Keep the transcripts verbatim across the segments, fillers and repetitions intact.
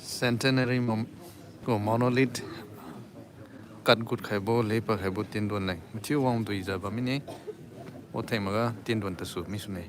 Centenary mom-, gu monolith katgut khaibo, lepa khaibo tinduan leng mathiu wang duijiu bam mine, watheng maga tinduan tasu misune.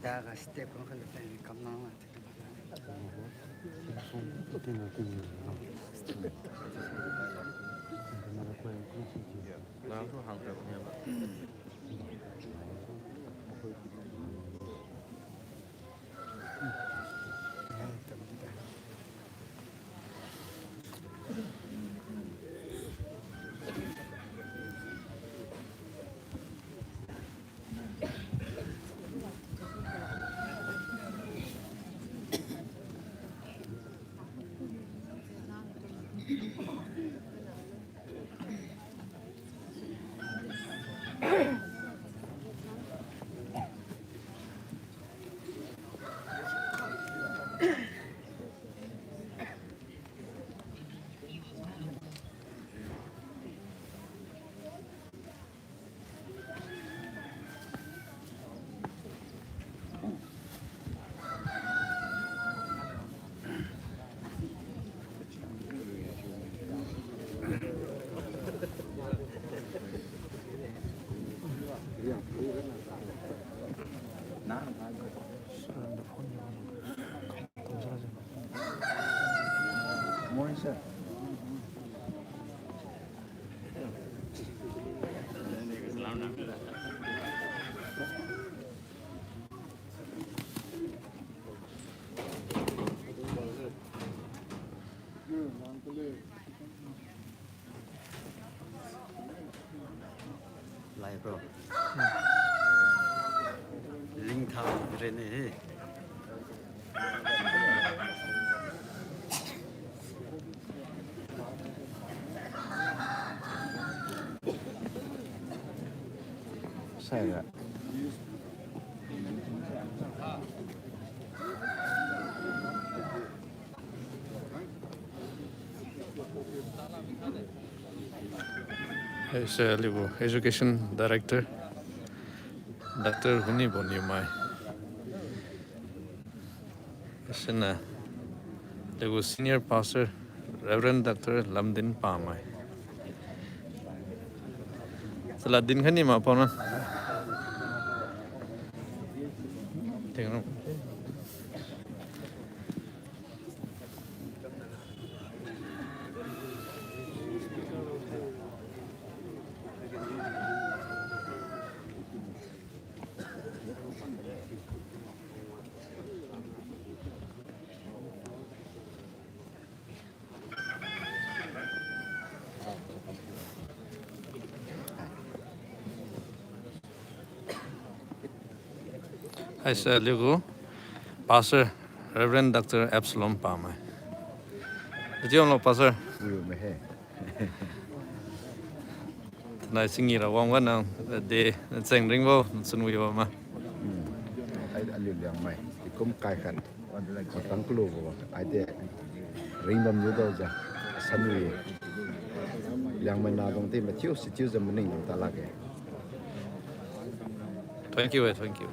Daga step kong kali tadi kamnang la. Morning, sir. Lai bro. Lingthang rene he. Saiga. Haise aliu gu Education Director, Doctor Hunibo Niumai. Haisiniu aliu gu Senior Pastor, Reverend Doctor Lamdin Pamai. Sala din khani ma pona. Tingno. Haise aliu gu Pastor, Reverend Doctor Absalom Pamai. Diti onglo, Pastor. Ui, me he. Tanai singi ra wang wan nang, eh, de, cheng ringbo, sun wi wa ma. Hmm. Ai aliu Liangmai, ikum kai khat. Matang kulu bo, ai de, ringbam yu dao ja, san wi. Liangmai na dong ti, mathiu, sitiu ja maning dong ta lakge. Thank you, eh, thank you.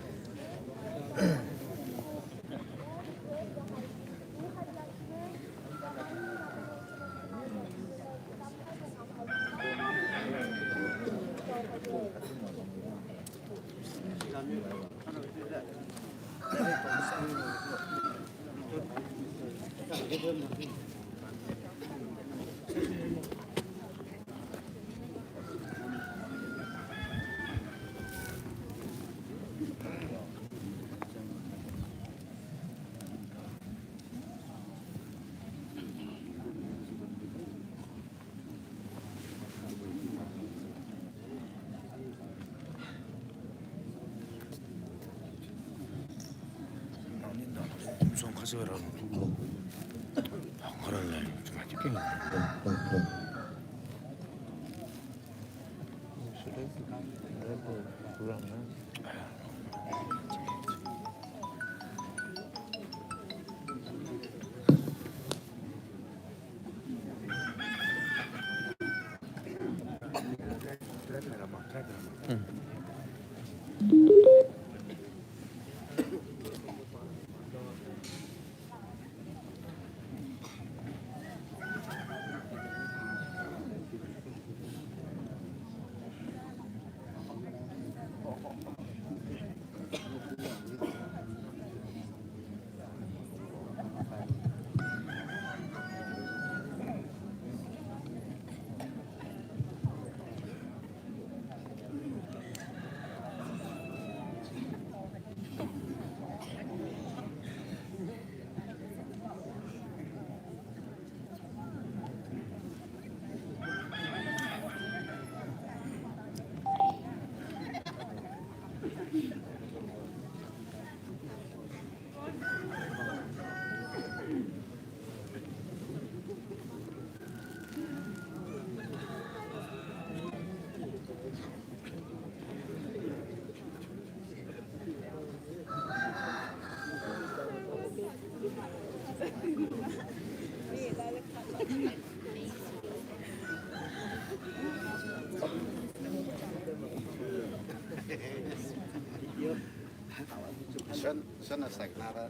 Sen, sen asai nara.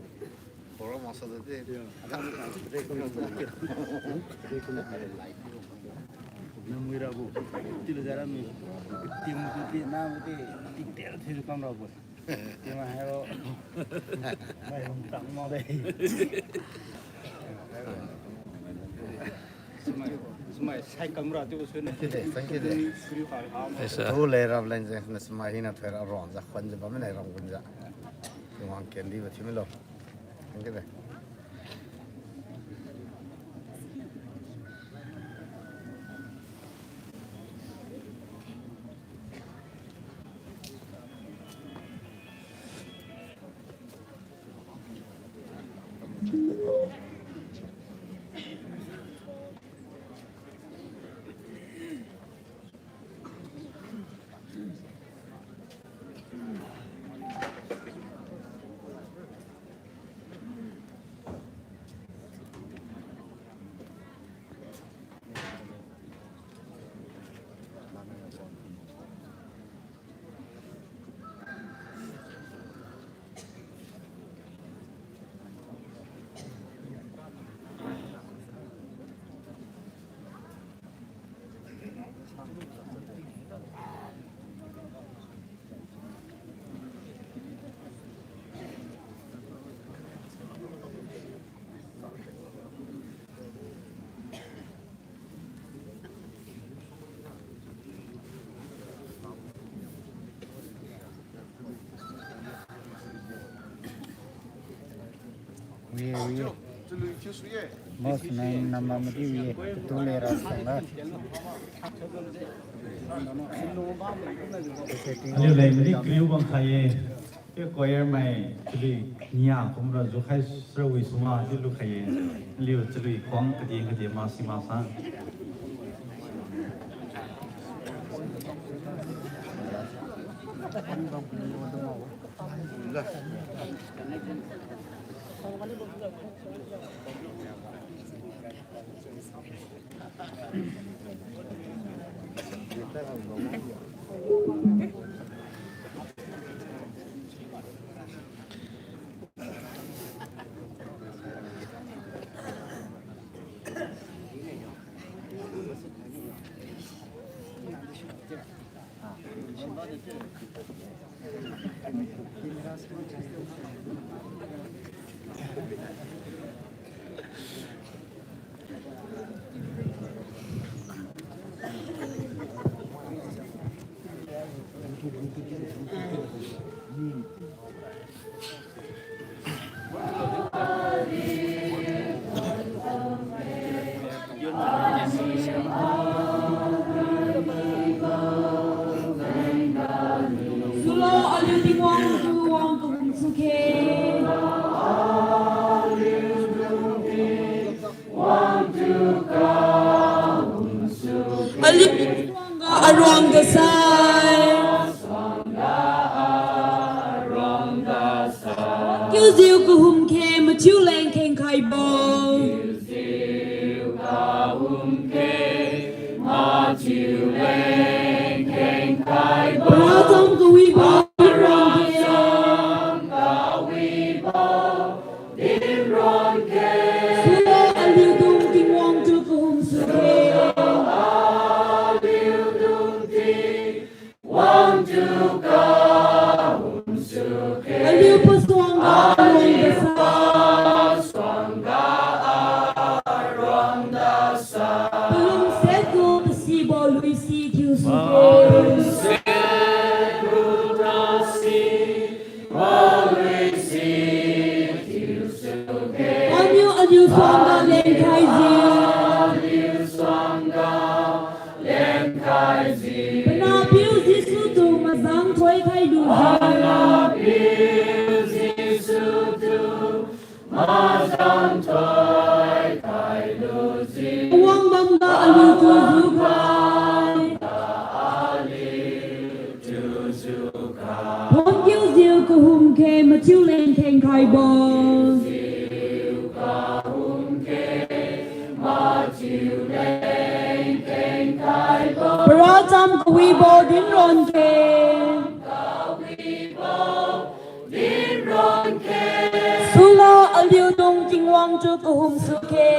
Program masa tadi. Namui rabu. Tilo jara mi. Tim tu ti, nam ti, ti tel ti kam rabu. Tim hero. Mai hong tang mo de. Sumai, sumai sai kamra tu sun. Thank you de, thank you de. Kuri kha ha mo. Yes, sir. Tu le rab len je, na sumai hina thera ron ja, khon ja, ba mene ron kun ja. Tingwang kendi ba thimilo. Thank you de. Wi, wi. Boss nang nama madi wi. Tule ra sangga. Aliu leng madi kriu bang khai ye. Ke choir mai chalui nia kumra jukhai sra wi suma di lukhai ye. Aliu chalui khuang kadien kadien ma si ma sa. Sulo aliu Tingwang tu wang kahum sukhe. Aliu suangga aruang gasai. Kiujiu kahum khe mathiu leng kheng khaibo. Paracham kawibo dinron khe. Sulo aliudung Tingwang tu kahum sukhe. Aliu pasuangga aruang dasa. Palungset gu tasibo luisi thiu sukhe. Paniu aliu suangga lenkhaijiu. Panahpiu Jesu tu mazang thoikhai lujiu. Wangbamga aliu tu jukhai. Thonkiujiu kahum khe mathiu leng kheng khaibo. Paracham kawibo dinron khe. Sulo aliudung Tingwang tu kahum sukhe.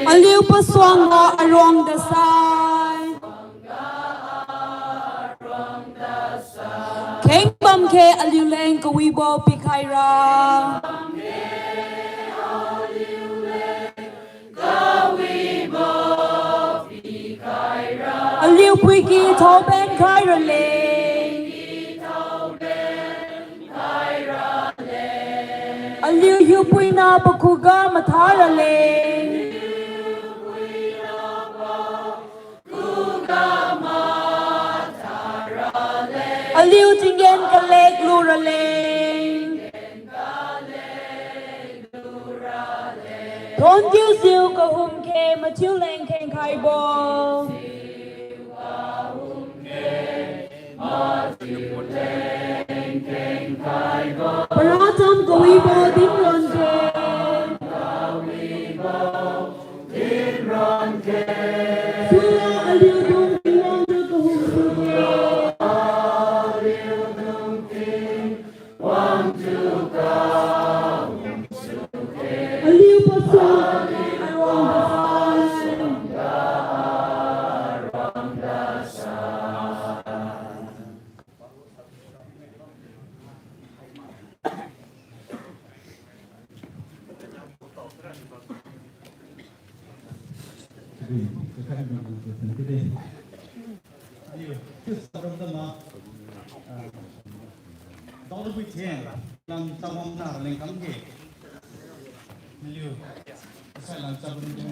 Aliu pasuangga aruang dasai. Khengbam khe aliuleng kawibo pikhaira. Aliu puiki thaoben khai raleng. Aliu hiupuina pakhuga matha raleng. Aliu tinggen kalek lu raleng. Thonkiujiu kahum khe mathiu leng kheng khaibo. Paracham kawibo dinron khe. Sulo aliudung Tingwang tu kahum sukhe. Aliu pasuangga aruang dasai. Lam chabam na leng kam ge. Maliu. Asai lam chabam de.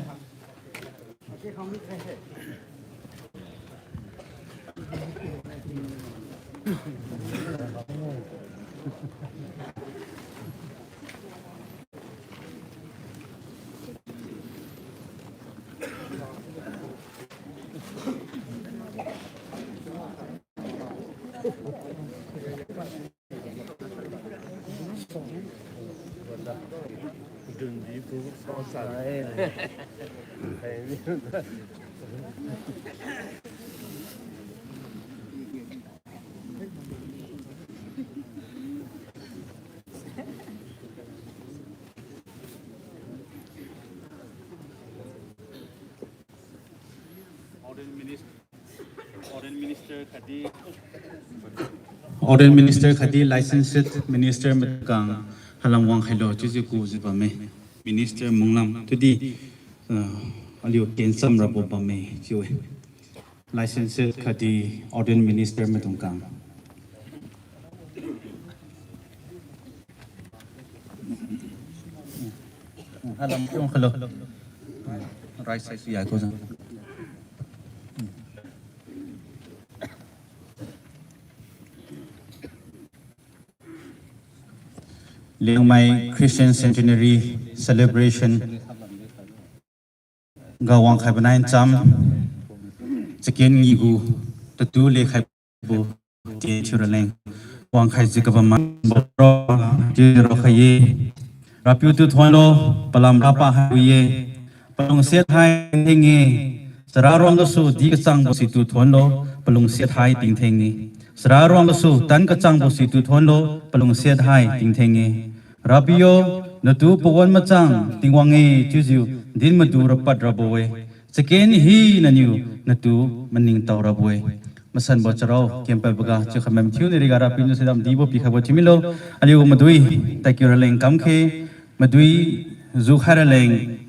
Ordained minis-, ordained minister khatdi, ordained minister khatdi licensed minister maidung khang halam wangkhailo chiujiu kujiu bamme. Minister Munglam tudi, ah, aliu kencham rabo bamme chiu-e. Licensed khatdi ordained minister maidung khang. Halam kiong khalo. Right side si ya ko jang. Liangmai Christian Centenary Celebration ga wangkhaibo nai ncham, chaken ngi gu tatu lekhaibo tien thiu raleng wangkhaijiu kabam ma bambo chiu raokhai ye. Rapiu tu thonlo, palam rapa hai wi ye. Palungsiat hai tingtheng-e. Chararuang gasu di kachangbo situ thonlo, palungsiat hai tingtheng-e. Chararuang gasu tan kachangbo situ thonlo, palungsiat hai tingtheng-e. Rapiu yo, natu pawan machang Tingwang-e chiujiu din madu rapad rabo-e. Chaken hinaniu natu maningtao rabo-e. Masanbo charao kempadboga chiu khamam thiu nariga Rapiu niu sidam dibo pikhaibo thiumilo. Aliu madui tadkiu raleng kamkhe, madui jukhai raleng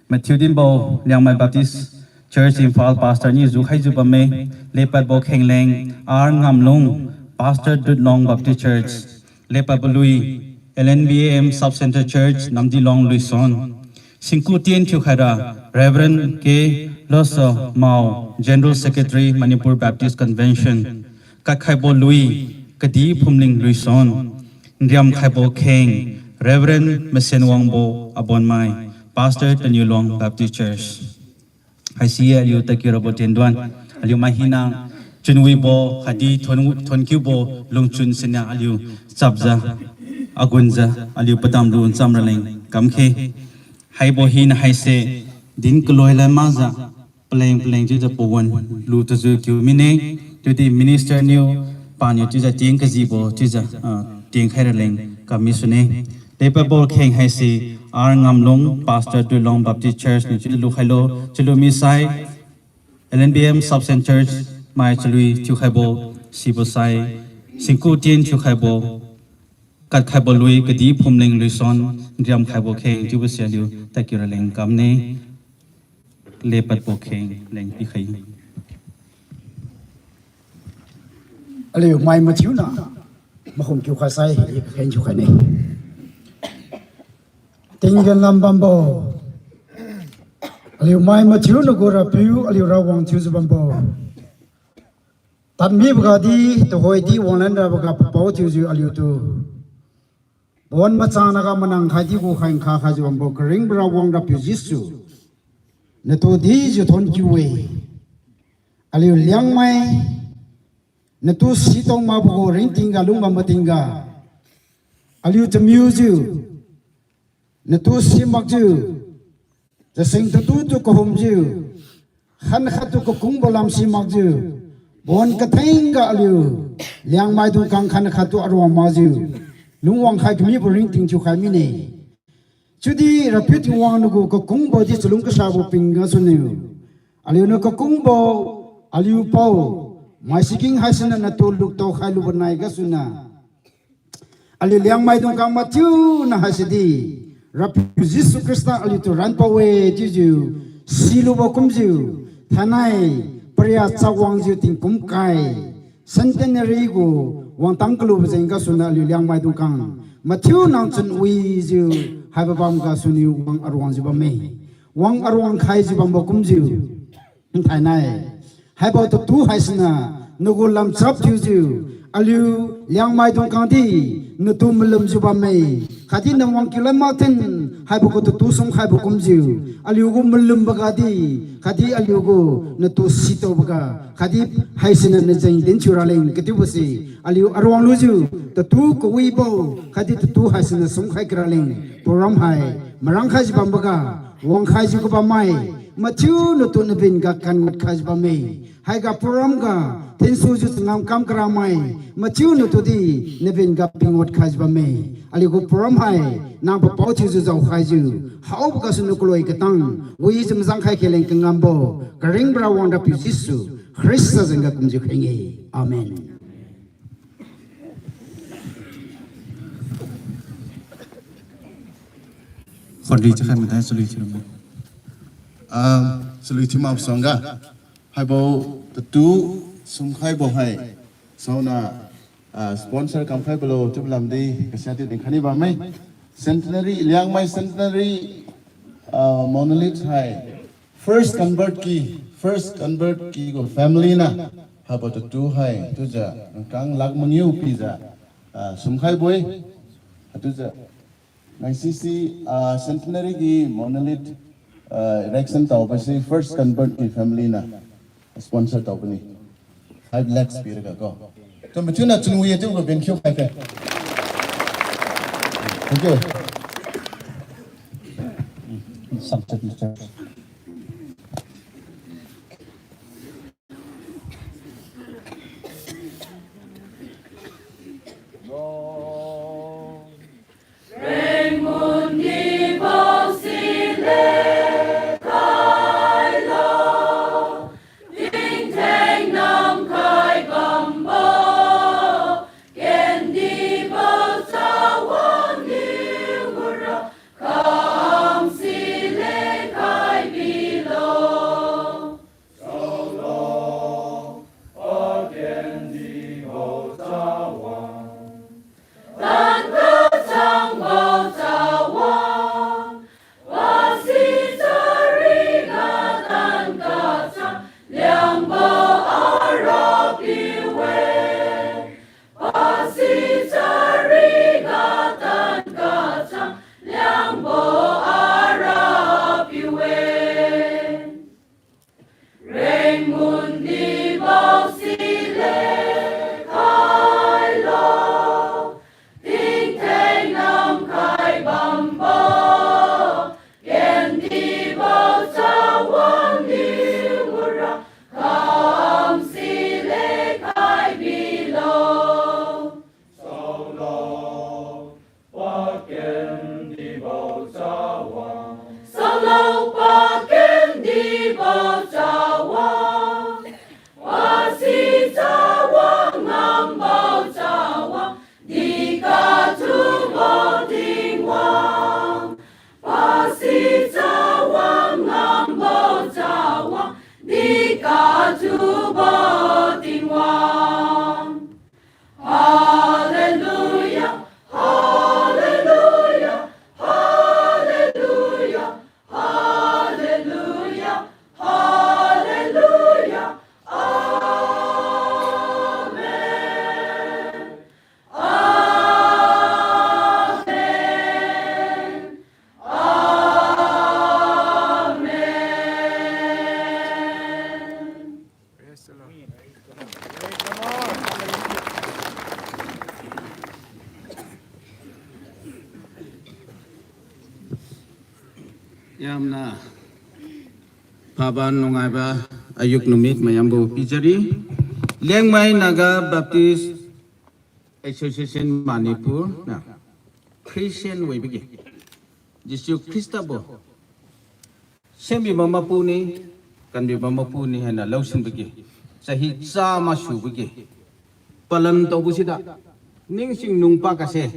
mathiu dinbo Liangmai Baptist Church Imphal Pastor niu jukhaijiu bamme. Lepadbo kheng leng R Ngamlung, Pastor Dutlong Baptist Church. Lepadbo lui, L N B A M Sub Centre Church, Namdilong, Luison. Singku tien thiukhaira Reverend K Loso Mao, General Secretary, Manipur Baptist Convention. Katkhaibo lui, Kadi Phumling, Luison. Nriamkhaibo kheng Reverend Masenwangbo Abonmai, Pastor, Taniulong Baptist Church. Haisi aliu tadkiu rabo tienduan, aliu mai hina chunwibo khatdi thon, thonkiubo lungchun siniu aliu chapjiu, agunjiu aliu padam lu ncham raleng kamkhe. Haibo hina haise din kaloi lan makjiu paleng paleng chiujiu pawan lu tujiu kiu mine. Chiudi minister niu paniu chiujiu tieng kajibo chiujiu, ah, tiengkhai raleng kam misune. Lepadbo kheng haise R Ngamlung, Pastor, Dutlong Baptist Church niu chiujiu lukhailo. Chiulu misai L N B M Sub Centre Church mai chalui thiukhaibo, sibo sai singku tien thiukhaibo, katkhaibo lui Kadi Phumling, Luison, nriamkhaibo kheng chiubo si aliu tadkiu raleng kamne. Lepadbo kheng leng pikhai. Aliu mai mathiuna makhum kiu khaisai kheng thiukhaine. Tinggen lam bambo, aliu mai mathiuna gu Rapiu aliu Rawang thiujiu bambo, tadmiboga di, tuhoidi wanglan raboga papao thiujiu aliutu pawan machang naga manang khaidi gu khai nkha khaijiu bambo karingbo Rawang Rapiu Jesu, natu dijiu thonkiu-e. Aliu Liangmai, natu sitao makbo gu ringtingga lungbam matingga, aliu chamiujiu natu simakjiu, tasing tatu tu kahumjiu, khan khattu kakungbo lam simakjiu, pawan kathengga aliu Liangmai dungkang khan khattu aruang makjiu lungwang khai kamibo ringting thiukhai mine. Chiudi Rapiu Tingwang nagu kakungbo di chalung kasabo ping gasuniu, aliuniu kakungbo, aliu pao, maisiking haisiniu natu luktao khai lubo nai gasuniu, aliu Liangmai dungkang mathiuna haisidi Rapiu Jesu Khrista aliutu ranpao-e chiujiu silubo kumjiu, thainai paria chawangjiu tingkum kai, centenary gu wangtang kalubo jeng gasuniu aliu Liangmai dungkang mathiu nang chun wijiu haibo bam gasuniu wang aruangjiu bamme. Wang aruang khaijiu bambo kumjiu nthainai, haibo tatu haisiniu nagu lamchap thiujiu, aliu Liangmai dungkangdi natu malumjiu bamme. Khatdi nawang kiu lan mathen haibo gu tatu sumkhaibo kumjiu, aliugu malumbo gadi, khatdi aliugu natu sitaoboga, khatdi haisiniu najeng din thiu raleng katiubose, aliu aruang lujiu tatu kawibo, khatdi tatu haisiniu sumkhai karaleng program hai marang khaijiu bamboga, wang khaijiu kabammai, mathiu natu nabin ga kangut khaijiu bamme. Haiga program ga thinsujiu changam kam karamai, mathiu natudi nabin ga pingut khaijiu bamme. Aliugu program hai nang papao thiujiu jaokhaijiu, haobo gasuniu kaloi katang wijiu mazang khai kheleng kangambo, karingbo ra wang Rapiu Jesu Khrista jengga kumjiu kheng-e. Amen. Khonri chakhai madai chalui thiu lambo. Ah, chalui thiu mak suangga, haibo tatu sumkhaibo hai saoniu, ah, sponsor kamkhaibo lo chiubo lamdi kasiadi dinkhai ni bamme. Centenary, Liangmai Centenary, ah, monolith hai first convert ki, first convert ki gu family niu haibo tatu hai chiujiu nkang lakh mangiu pijiu, ah, sumkhaibo-e. Haichiujiu nai sisi, ah, centenary ki monolith, ah, erection taobose first convert ki family niu sponsor taobo ni. Five lakhs piraga ko. Tu mathiuniu chunwi chiubo benkhiu khai khe. Thank you. Hallelujah, hallelujah, hallelujah, hallelujah, hallelujah. Amen. Amen. Amen. Praise the Lord. Yamna phaba nungaibo ayuk numit mayambo pijari. Liangmai Naga Baptist Association Manipur niu Christian wibo ge, Jesu Khrista bo sembibo mapu ni, kanbibo mapu ni hainiu laosinbo ge, chahi chama subo ge, palan taobo sida, ningsing nungpa kase,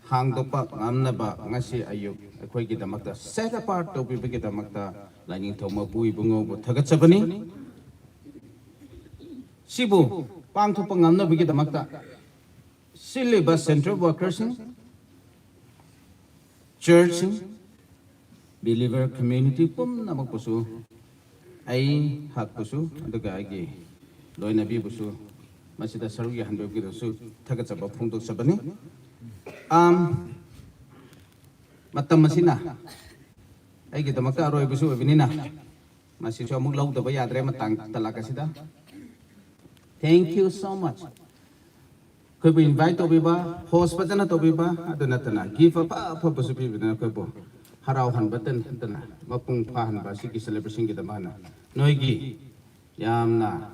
hangdokpa ngamnaba ngasi ayuk, ꯑꯩꯈꯣꯏꯒꯤꯗꯃꯛꯇ set apart ꯇꯧꯕꯤꯕꯒꯤꯗꯃꯛꯇ, Lainingthou Mapu Ibungu gu thagatjabani. sibo pangthu pangamnabo gidamakta, siliba central workers sing, church sing, believer community pumna makbosu, ai hakbosu, aduga aigi loina bibosu, masida sarugi hanbo gidasu, thaga chaba phungdok chabani. Am, matam masina, aigi damakta aroibosu abinina, masisu amuk laudaba yadre matang talak asida. Thank you so much. Khoibo invite taubiba, host pajana taubiba, aduna tana, gift apa apa bosu pibina khoibo. Harao hanba tan tana, mapung pha hanba sigi celebration gidamana. Noigi, yamna,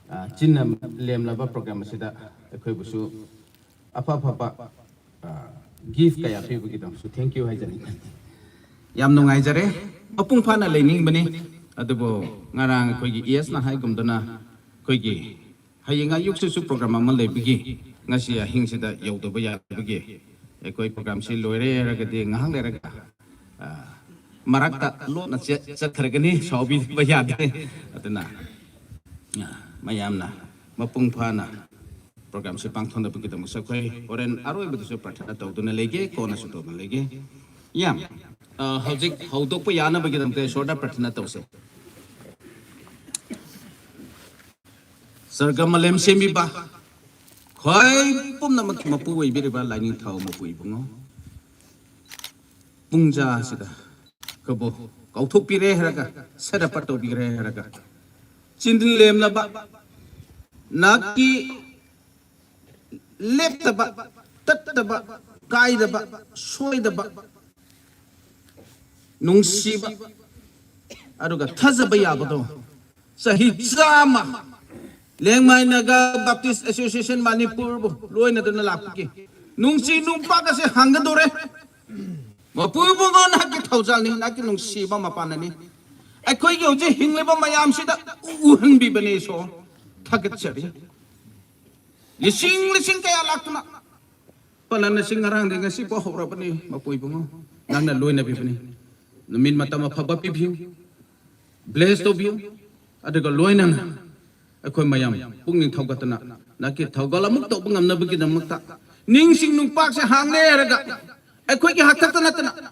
ah, chinna lemlaba program asida, khoibosu, apa apa ba, ah, gift kaya pibo gidamsu, thank you haijani. Yam nungai jare, mapung phana leining bani, adubo ngarang khoigi E S na haigumdana, khoigi, Hayinga yuksusu program ama leibagi, ngasi ahing sida yaodaba yabagi. Ekhoi program si loire ragadi ngahang le raga. Ah, marakta lona chat, chat khargani saobi ba yade. Atuna. Ah, mayamna, mapung phana. Program si pangthonda bagi dam sakhoi. Oren aroibosu prarthana taoduna lege, kona su taoduna lege. Yam. Ah, hojik, haodok pa yana bagi dam te sorda prarthana taose. Sarga malem sembiba, khoi pumna mak- mapu wibiriba lainingthao mapui bungo. Pungja sida, kabo, kaothuk pire haraga, sera pato pire haraga. Chindin lemlaba, naki leptaba, tattaba, kaidaba, soidaba, nungsiba, aruga thajaba yabado. Chahi chama. Liangmai Naga Baptist Association Manipur bo, loina dana lakki. Nungsi nungpa kase hangga dore. Mapuibo nahki thaojal ni, nahki nungsiba mapana ni. Aikhoigi hojik hingliba mayam sida, uhanbi bane so. Thagat chari. Lising, lising kaya lakna. Palan na sing ngarang de ngasi pa hora bani, mapuibo ngo. Nangna loina bi bani. Namin mata maphaba pibiu. Bless to biu. Aduga loina. Aikhoi mayam. Pungning thaoga tana. Nahki thaoga lamuk tao bangam na bagi na makta. Ningsing nungpak se hang le raga. Aikhoi ki hatak tana tana.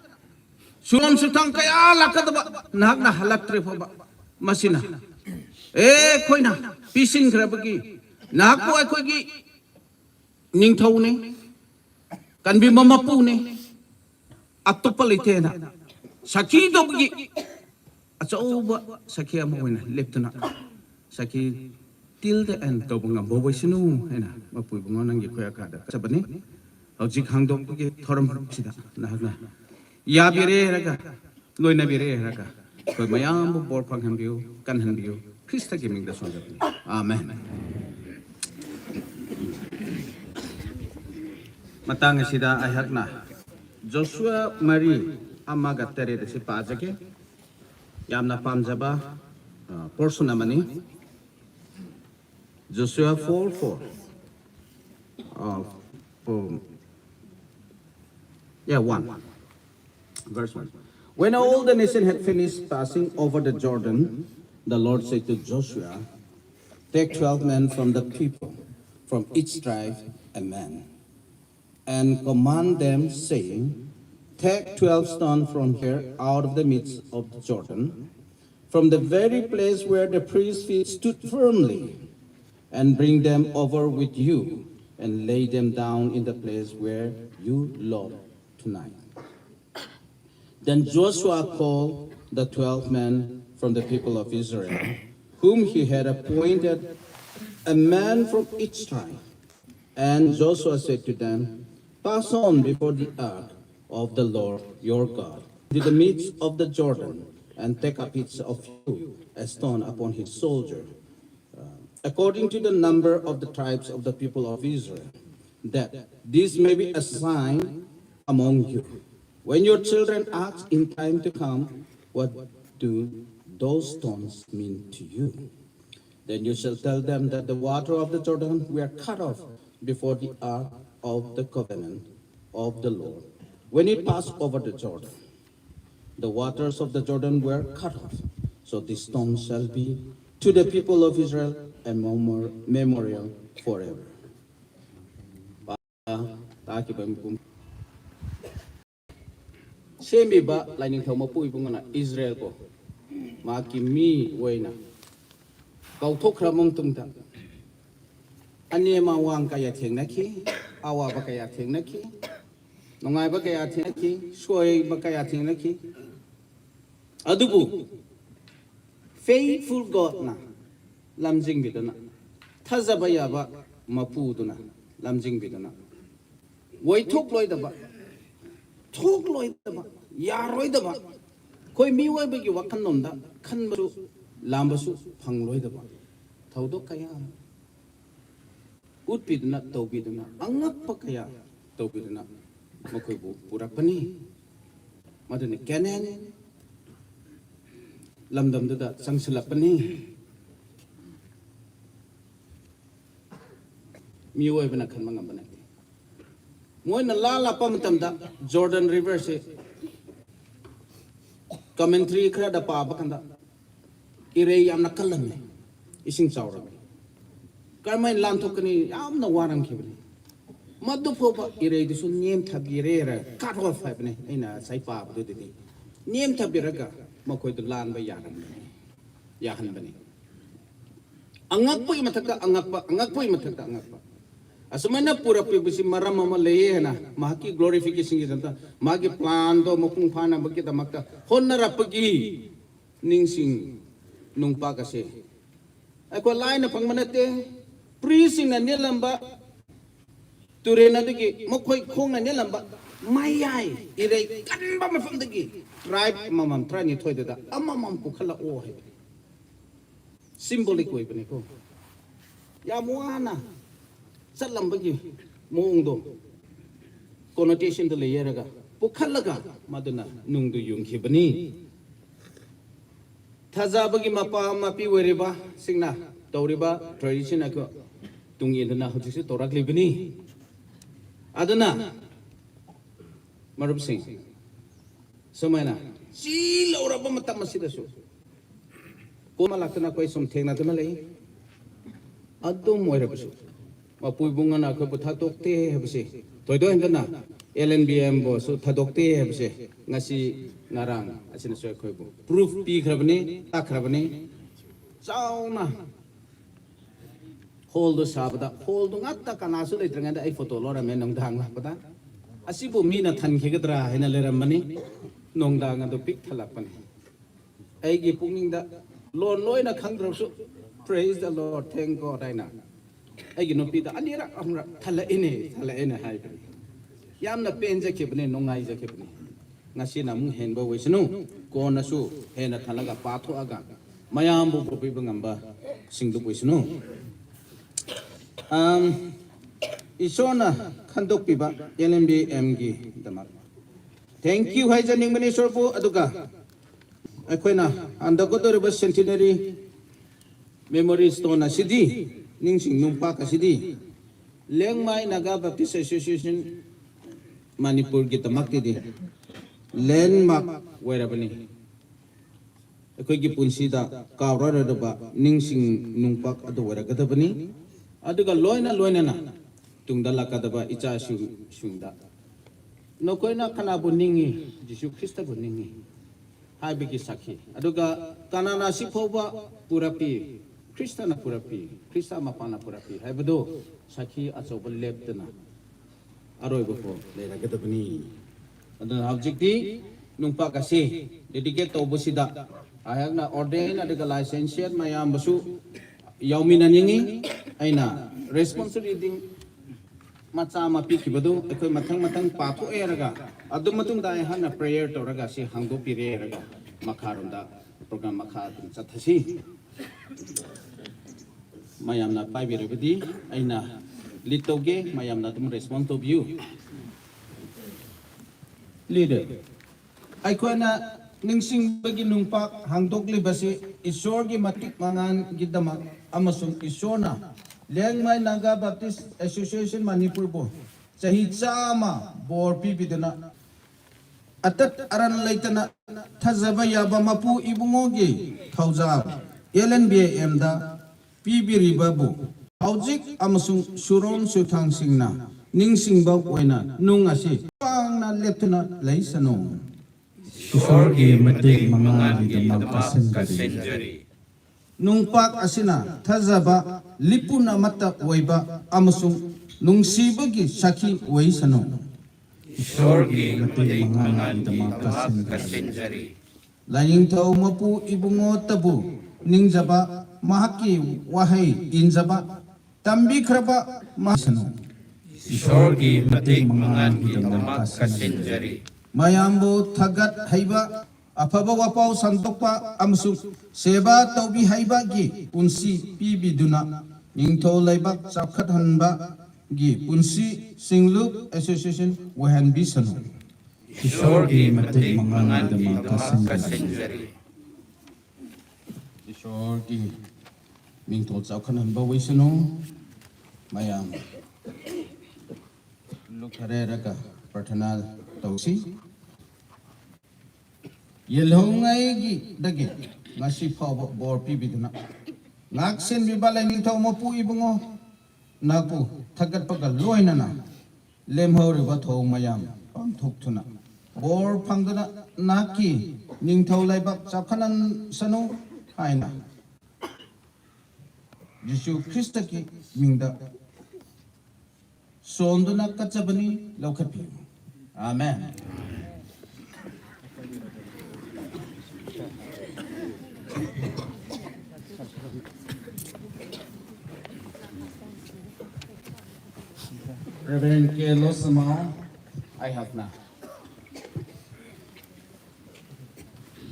Suam sutang kaya lakadaba. Nahakna halak tre phaba. Masina. Eh, khoina. Pisin kra bagi. Nahak po aikhoi ki. Ningthao ne, kanbi mamapu ne, atupa leite na, sakhi dogi, achaoba sakhi ama wina leptuna, sakhi till the end taubo ngambo wai sinu, haina, mapuibo ngao nanggi khoi akada, chabani, hojik hangdok gi thoram sida, nahakna. Yabire raga, loina bire raga. Khoi mayambo bor phang hanbiu, kan hanbiu. Khrista ki mingda suang jabani. Amen. Matang asida aihakna. Joshua mari amaga tare dasi pajake. Yamna pamjaba, ah, portion amani. Joshua four four. Uh, um, yeah, one. Verse one. When all the nation had finished passing over the Jordan, the Lord said to Joshua, "Take twelve men from the people, from each tribe a man, and command them, saying, 'Take twelve stones from here out of the midst of the Jordan, from the very place where the priest's feet stood firmly, and bring them over with you, and lay them down in the place where you lodge tonight.'" Then Joshua called the twelve men from the people of Israel, whom he had appointed, a man from each tribe. And Joshua said to them, "Pass on before the ark of the Lord your God to the midst of the Jordan, and take a piece of you a stone upon his shoulder, uh, according to the number of the tribes of the people of Israel, that this may be a sign among you. When your children ask in time to come, 'What do those stones mean to you?' Then you shall tell them that the water of the Jordan were cut off before the ark of the covenant of the Lord when it passed over the Jordan. The waters of the Jordan were cut off. So this stone shall be to the people of Israel a memor-, memorial forever. Pa, ta kiba mkum. Sembiba lainingthou mapu ibungana Israel bo, maki mi waina kaothok kharamung tungta, ane mawang kaya thengna ki, awaba kaya thengna ki, nungaiba kaya thengna ki, suiba kaya thengna ki. Adubu faithful God na lamjing biduna, thajaba yaba mapu duna lamjing biduna, wai thok loidaba, thok loidaba, yaroi daba, khoi mi waibo gi wakhan nomda khanbasu, lambasu phang loidaba, thaodo kaya utpiduna, taobiduna, angakpa kaya taobiduna, makhoibu purapani. Maduni Canaan lamdam duda changsilapani. Miwai bana khan mangambanai. Moina lala pamatamda Jordan River se commentary kharada paba kanda, irei yamna kalanne, ising chaora. Karmai lanthok kani yamna waram khibani. Madu phoba irei dusu nem thabi rera, cut off haibani, aina sai pabadu didi. Nem thabi raga, makhoidu lanba yaram bani. Yahan bani. Angakpui mathakta angakpa, angakpui mathakta angakpa. Asumaina purapui busi maram ama leiye na, mahaki glorification gi danta, magi plan do mapung phana bagi damakta, honna rapagi, ningsing nungpa kase. Aikho laina phang manate, priest singna nilamba, turen adagi, makhoi khongna nilamba, mayai, irei kanba mafamdagi, tribe mamam tribe ni thoidada, amamam kukhala o hai. Symbolic oi bani ko. Yamwana, chatlambagi, maungdo, connotation da leiye raga, pukhalaga, maduna, nungdu yungkhi bani. Thajabagi mapa mapi weriba, singna, taoriba, tradition aku, tung yendana, hujisi torak libani. Aduna, marup sing. Sumaina, si lauraba matam masidasu. Koma lakna koi sum thengna tuna lei. Adum moira basu. Mapui bungana koi bu thadok te hebse. Toidoi hengkana, L N B M bo su thadok te hebse. Ngasi ngarang, asina sui koi bu. Proof pi kharabani, tak kharabani. Chauna. Hall do sabada, hall do ngata kana su lei trangada ai photo lora me nongdang la pada. Asibo mina than khigatra haina leram mani. Nongdang adu pik thalak pani. Aigi pukningda, lon loina khangdrasu, praise the Lord, thank God, haina. Aigi nupida, anira, amra, thala ine, thala ine, hai pani. Yamna pen jakhi pani, nungai jakhi pani. Ngasina mung henbo wisnu, kona su, hena thalaga pathu aga. Mayambo bopi bangamba, singdu wisnu. Um, Isona khandok piba, L N B M gi, damak. Thank you, hai janing mani sorbo, aduga. Aikhoina, anda ko doriba centenary memory stone asidi, ningsing nungpa kasidi. Liangmai Naga Baptist Association Manipur gi damak tidi. Landmark wairabani. Aikhoigi punsida kaoraraba ningsing nungpak adu waira kadabani. Aduga loina loinana tungda lakadaba icha su-, sungda. Nakhoina kanabu ning-e, Jesu Khrista bu ning-e. Haibagi sakhi. Aduga kanana siphoba purapi, Khrista na purapi, Khrista mapana purapi. Haibadu sakhi achaoba leptana. Aroibo kho leira kadabani. Aduna haujiktidi nungpa kase dedicate taobo sida. Aihakna ordain aduga licentiate mayambosu yaomina ningi aina responsibility macha mapikhibadu, aikhoi mathang mathang pathu eraga, adu matungda aihakna prayer taoraga si hangdo pire raga, makharunda program makha tum chatthasi. Mayamna paibirabadi, aina lead taoge, mayamna tum respond taobiu. Leader. Aikhoina ningsingbagi nungpak hangdoklibase, Ishwar gi matik mangan gi damak, amasung Ishwar na, Liangmai Naga Baptist Association Manipur bo, chahi chama bor pibiduna, atat aran leitana, thajaba yaba mapu ibungo gi, thaoja, L N B M da, pibiribabu, haojik amasung suron suthang singna, ningsingba waina nung asi pangna leptuna leisano. Isorgi mating mangan didamak kasinjari. Nungpak asina thajaba, lipuna mata waiba amasung nungsibagi sakhi waisano. Isorgi mating mangan didamak kasinjari. Lainingthou mapu ibungo tabo ningjaba, mahakki wahai injaba, tambikhraba mahaisano. Isorgi mating mangan didamak kasinjari. Mayambo thagat haiba, aphaba wapao santokpa amasung seba taobi haibagi punsi pibiduna, ningthou laibak chapkhat hanbagi punsi singlup association wahan bisano. Isorgi mating mangan didamak kasinjari. Isorgi ningthou chapkhat hanba waisano. Mayam lukhareraga prarthana taosi. Yelhongngaigi dagi ngasi phaobo bor pibiduna, ngaksenbiba lainingthou mapu ibungo, napu thagatpaga loinana lemhaoriba thong mayam pangthuk thuna bor phangduna, naki ningthou laibak chapkhat han sanu haina Jesu Khrista ki mingda sonduna kachapani, lokhatpiu. Amen. Reverend K. Losamao, I have na.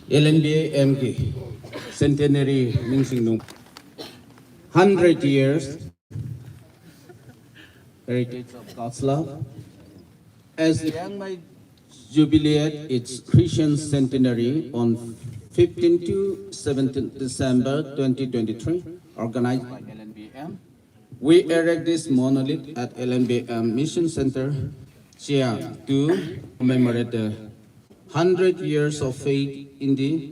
L N B M ki centenary ningsing nung, hundred years heritage of God's love. As Liangmai jubileed its Christian centenary on fifteen to seventeen December twenty twenty-three, organized by L N B M, we erect this monolith at L N B M Mission Center, Siang, to commemorate the hundred years of faith in the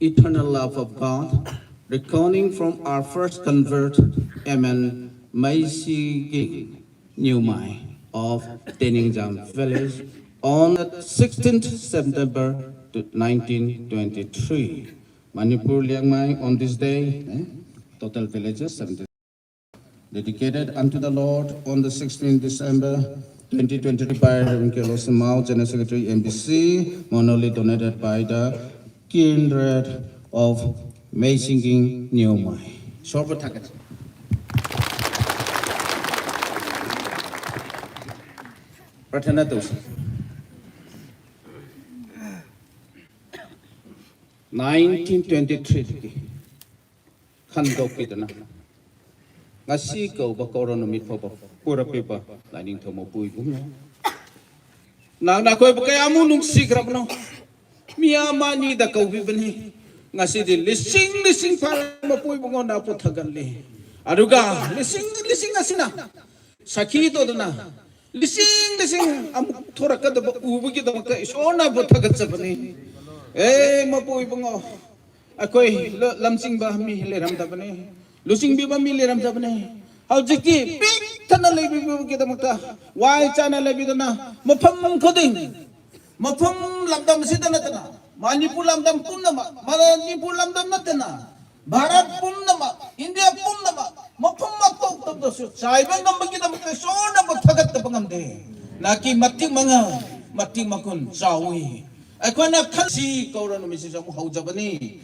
eternal love of God, reckoning from our first convert, M N Meisingin Newmai of Teningjam village, on the sixteenth September nineteen twenty-three. Manipur Liangmai on this day, eh, total villages seventy. Dedicated unto the Lord on the sixteenth December twenty twenty-three by Reverend K. Losamao, General Secretary, M B C, monolith donated by the kindred of Meisingin Newmai. Sorbo thagat. Prarthana taosi. Nineteen twenty-three dagi khandok pidana, ngasi kaoba kaora numit phaoba pura piba lainingthou mapu ibungo, nang nakhoibo kai amu nungsi grabno. Mia mani da kaobi bani. Ngasi di lising lising phara mapu ibungo napu thagatli. Aruga lising lising asina sakhi todana, lising lising amuk thora kadaba ubo gidamakta Isor napu thagat chabani. Eh, mapu ibungo, akhoi lo lamsingba mi leram tabani. Lusingbiba mi leram tabani. Haujikti pik thana leibibo gidamakta, wai chana leibidana, mapham khuding, mapham lamdam sida natana, Manipur lamdam pumna ma, Manipur lamdam natana, Bharat pumna ma, India pumna ma, mapham matok tokdasu chaiba ngambo gidamakta Isor napu thagat taba ngamde. Naki matik manga, matik makun chawi. Akhoi na khansi kaora numit si jamu haojabani.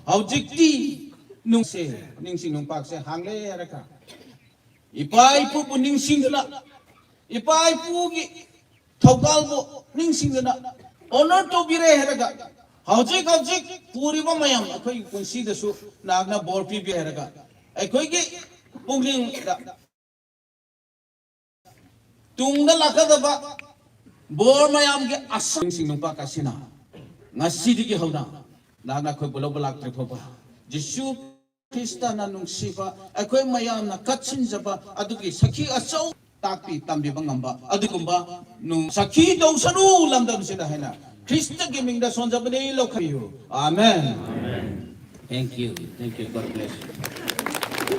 Haujikti nungse, ningsing nungpakse hangle raka. Ipa-ipubu ningsingduna, ipa-ipugi thaokalbo ningsingduna, honor tobire hailaga, haujik haujik puribo mayam akhoi kunsidasu nangna bor pibi hailaga, akhoi gi pungling da tungda lakadaba bor mayam gi asang sing nungpa kasina, ngasidigi haona, nangna khoi bulao balak triphoba, Jesu Khrista na nungsiba, akhoi mayamna katsinjaba, adugi sakhi achao takpi tambiba ngamba, adukumba nung sakhi daosanu lamdam sida haina, Khrista gi mingda sonjabani lokhabiu. Amen. Thank you. Thank you. God bless you.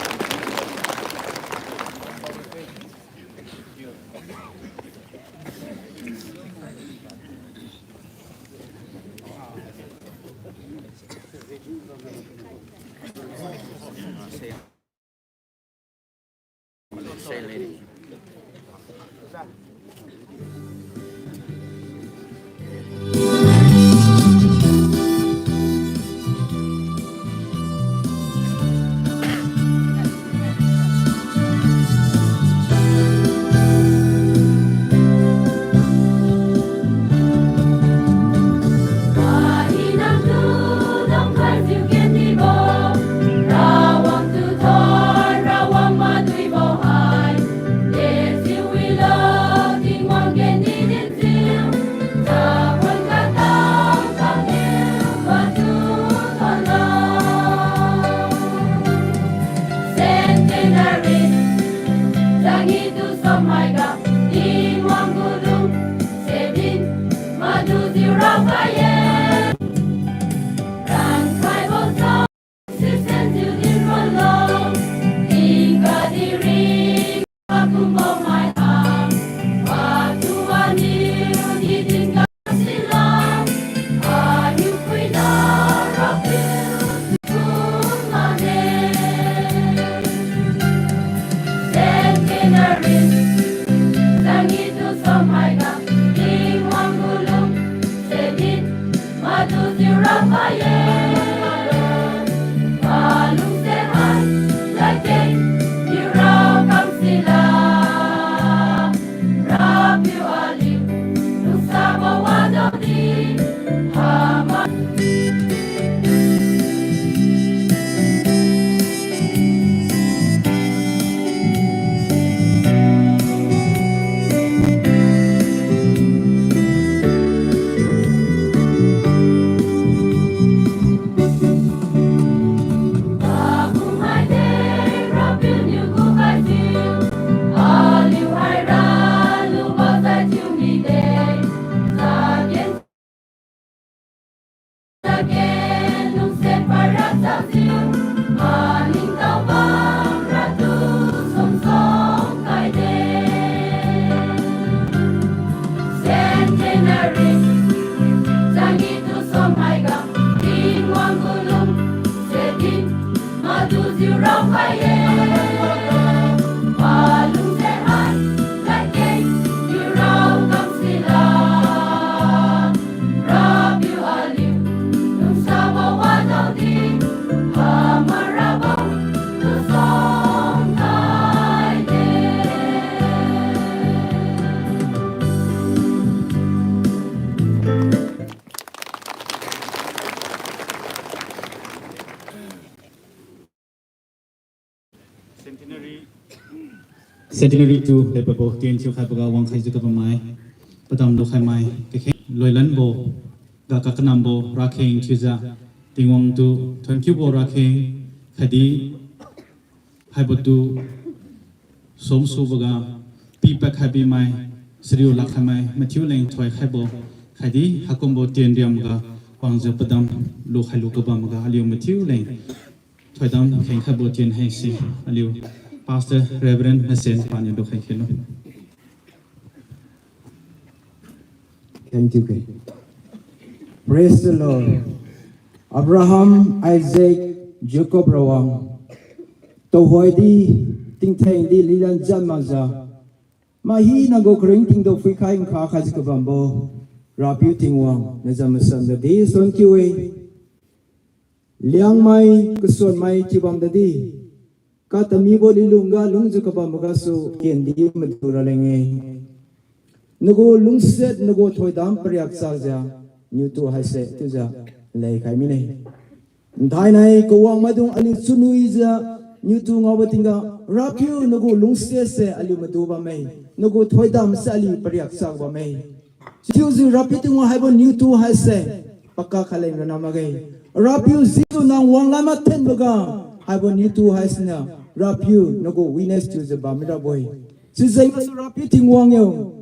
Centenary, Changi tu somai ga, Tingwang gu lung, Sebin, madu jiu rao khai ye. Rankhaibo sa, Sisen jiu din ralo, Tingka di ring, Pakumbo mai ha, Patu aniu di din ga sila, Aniu pui da rapiu kumane. Centenary, Changi tu somai ga, Tingwang gu lung, Sebin, madu jiu rao khai ye. Palung se hai, ladkeng, niu rao kam sila. Rapiu aliu, lungsabo wadaodi, hama. Centenary, Changi tu somai ga, Tingwang gu lung, Sebin, madu jiu rao khai ye. Palung se hai, ladkeng, niu rao kam sila. Rapiu aliu, lungsabo wadaodi, hama rabo, tu som khai ye. Centenary tu lepabo tien thiukhaiboga wangkhaijiu kabammai, padam lukhai mai, kakheng loilanbo, ga kakanambo rakheng thiujiu, Tingwang tu thonkiubo rakheng, khatdi haibo tu somsuboga, pipad khai bimai, sariu lakkhai mai, mathiu leng thoikhaibo, khatdi haikumbo tien riamga, wangjiu padam lukhailu kabamga, aliu mathiu leng thoidam khengkhaibo tien haise, aliu Pastor Reverend Nasen paniu lukhai khelo. Thank you, King. Praise the Lord. Abraham, Isaac, Jacob rawang, tuhoidi, tingthengdi lilan jan makjiu, mai hinagu karingtingtu phuikhai nkha khaijiu kabambo, Rapiu Tingwang, najam masan tadi thonkiu-e. Liangmai, kasuanmai thiubam tadi, katamibo lilungga lungjiu kabambogasu kendi madu raleng-e. Nagu lungsiat, nagu thoidam pariak chakjiu, niutu haise chiujiu leikhai mine. Nthainai kawang maidung aliu chunwijiu, niutu ngaobo tingga, Rapiu nagu lungsiat se aliu madu bamme, nagu thoidam se aliu pariak chak bamme. Chiujiu Rapiu Tingwang haibo niutu haise, pakak khaleng rana makge. Rapiu Jesu nang wanglam mathenboga, haibo niutu haisiniu, Rapiu nagu witness thiujiu bammi rabo-e. Sijengsu Rapiu Tingwang yo,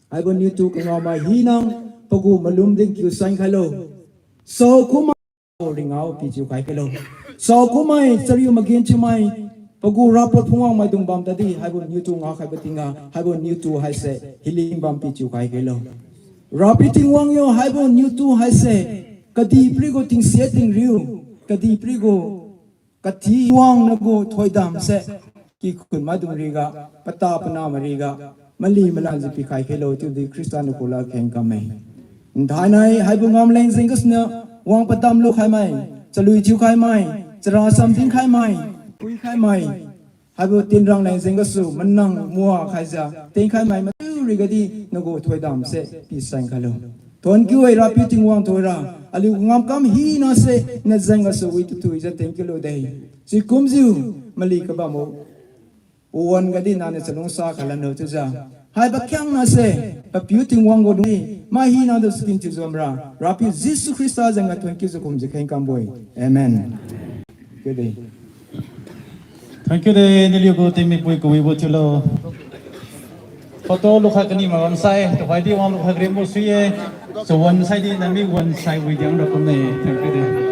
haibo niutu kangaomai hina, pagu malum din kiu san khailo. Saokum ringao pichiu khai khailo. Saokumai, chariu magenthiumai, pagu rapot phungwang maidung bam tadi, haibo niutu ngaokhaibo tingga, haibo niutu haise healing bam pichiu khai khailo. Rapiu Tingwang yo, haibo niutu haise, kadihpiri gu tingsia tingriu, kadihpiri gu kati wang nagu thoidam se, kikhun maidung riga, pata pana mariga, mali malanjiu pikhai khailo chiudi Khrista niu kula kheng kamme. Nthainai haibo ngamleng jeng gasuniu, wang padam lukhaimai, chalui thiukhaimai, chara samdin khaimai, pui khaimai, haibo tinrang leng jeng gasu manang mua khaijiu tengkhaimai matu rigadi nagu thoidam se pisan khailo. Thuon kiu-e Rapiu Tingwang tuhoira, aliu ngamkam hina se najeng gasu wi tutuijiu thank you lude. Sikumjiu mali kabambo pawan gadi nangniu chalungsa khalanlo chiujiu, haibo khiangna se, Papiu Tingwang gu lungdi, mai hina tu skin thiujiu bamra, Rapiu Jesu Khrista jengga thuon kiujiu kumjiu kheng kambo-e. Amen. Kiu de. Thank you de, naliu gu tingmipui kawibo thiulo. Photo lukhai kani ma bamsai, tuhoidi wang lukhai karimbo sui-e. Chawan saidi nami wan sai widiang ra kumne, thank you de.